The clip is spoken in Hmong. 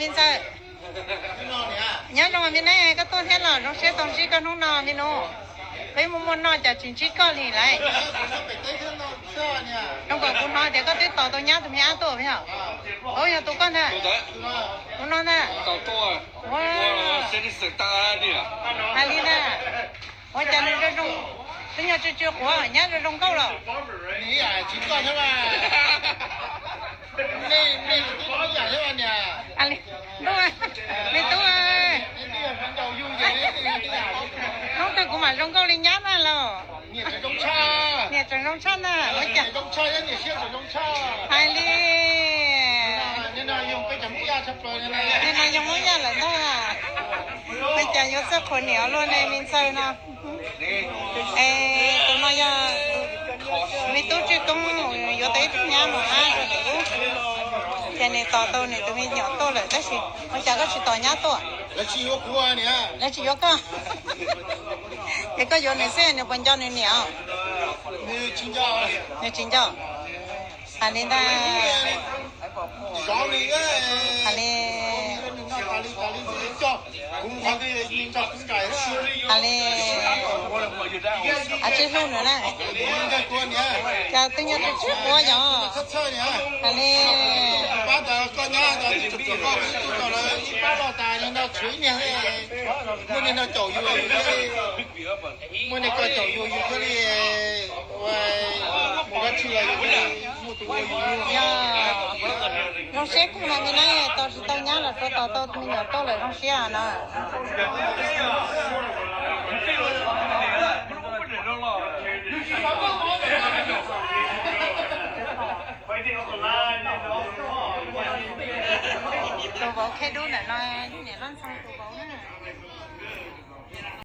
Ntxawg, nyob zoo me neej, koj tuaj thiab los zoo siab tau ntsib koj hnub no me nus. Peb muaj muaj noj cas tsis ntsib koj li lauj. Zoo nkaus kuv hnov tias koj twb tos tau nyab tus me ab tuaj yog. Ub, yog tus koj ntag. Tus no ntag. Hais li ntag. Ua cas nws zoo zoo, twb nyob tsw tsw quav nyab zoo zoo nkauj los. Ntuj, me tub, hnub twg kuv mam zoo nkauj li nyab na los. Niam tseem zoo tshaj na, ua cas. Hais li. Nim no yog Hmoob Yaj lawm ntag. Ua cas yuav txawj qhuas niam luaj ne me ntxawg no. Es tus no yog me tub Tswj Koob yuav tau ib tug nyab mus ab rau ntawm ub, ces nws tos tau nws tus me nyuam tuaj lawm tab sis ua cas koj tsis tos nyab tuaj? Lawv tsis yuav koj. Ces koj yuav nws xwb nws puas nco nws niam? Nws tsis nco. Hais li ntag. Hais li. Hais li. Ab tsis hlub nws na. Cas twb nyob twb tsis quav yog. Hais li. Muaj niag no caum yus, muaj niag ko caum yus, yus thiaj li ua mus dab tsi los yus thiaj li muaj tus ua yus. Yog zoo siab kawg mas me neej, tos tsis tau nyab los tsuav tos tau me nyuam tuaj lawm zoo siab no. Tus vauv khej dub ntawm no, niam loj ntxhoo tus vauv na.